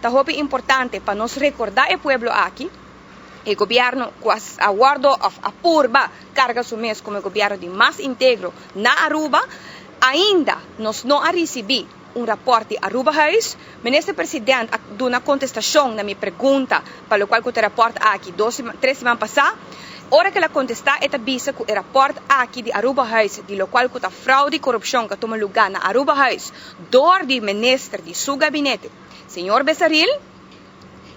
Ta hopi importante pa nos recorda e pueblo aki, e gobierno cu a wordo of a purba carga su mes como e gobierno di mas integro na Aruba, ainda nos no a ricibi un rapport di Aruba Huis. Minister President a duna contestacion na mi pregunta pa locual cu e rapport aki 2, 3 siman pasa. Ora cu el a contesta, e ta bisa cu e rapport aki di Aruba Huis, di locual cu ta fraude y corupcion cu a tuma luga na Aruba Huis, door di minister di su gabinete, señor Besaril,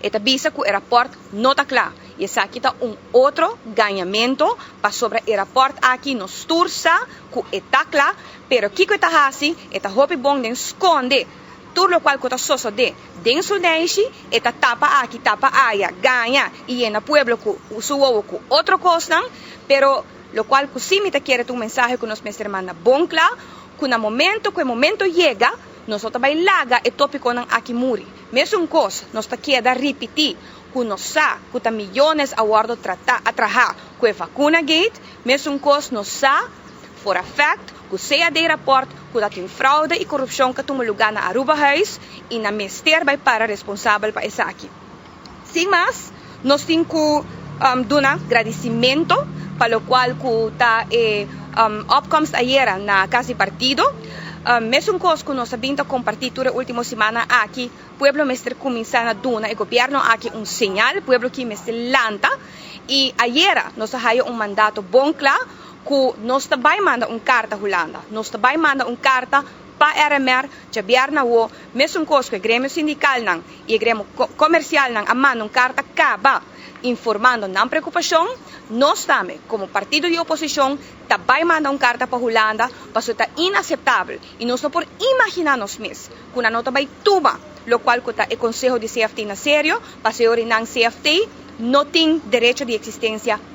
e ta bisa cu e rapport no ta cla. Y esaki ta un otro gañamento pasobra e rapport aki nos tur sa cu e ta cla, pero kico e ta hasi? E ta hopi bon den sconde tur locual cu ta sucede den su neishi, e ta tapa aki, tapa aya, gaña y yena pueblo cu su wowo cu otro cosnan, pero locual cu si mi ta kere un mensahe cu nos mester manda bon cla, cu na momento cu e momento yega, nos no ta bay laga e topiconan aki muri. Mesun cos, nos ta keda ripiti cu nos sa cu ta miyones a wordo trata a traha cu e vacuna gate, mesun cos nos sa for a fact cu CAD rapport cu tin fraude y corupcion cu a tuma luga na Aruba Huis y nan mester bay para responsabel pa esaki. Sin mas, nos tin cu duna agradecimento pa locual cu ta e opkomst ayera na cas di partido. Mesun cos cu nos a bin ta comparti tur ultimo siman aki, pueblo mester cuminsa na duna e gobierno aki un señal, pueblo cu mester lanta y ayera nos a haya un mandato bon cla cu nos ta bay manda un carta Hulanda. Nos ta bay manda un carta pa RMR, diabierna awo, mesun cos cu e gremio sindical nan y e gremio comercial nan a manda un carta caba informando nan preocupacion, nos tambe, como partido di oposicion, ta bay manda un carta pa Hulanda, paso ta inaceptabel y nos no por imagina nos mes cu nan no ta bay tuma locual cu ta e conseho di CFT na serio, paso nan CFT no tin derecho di existencia.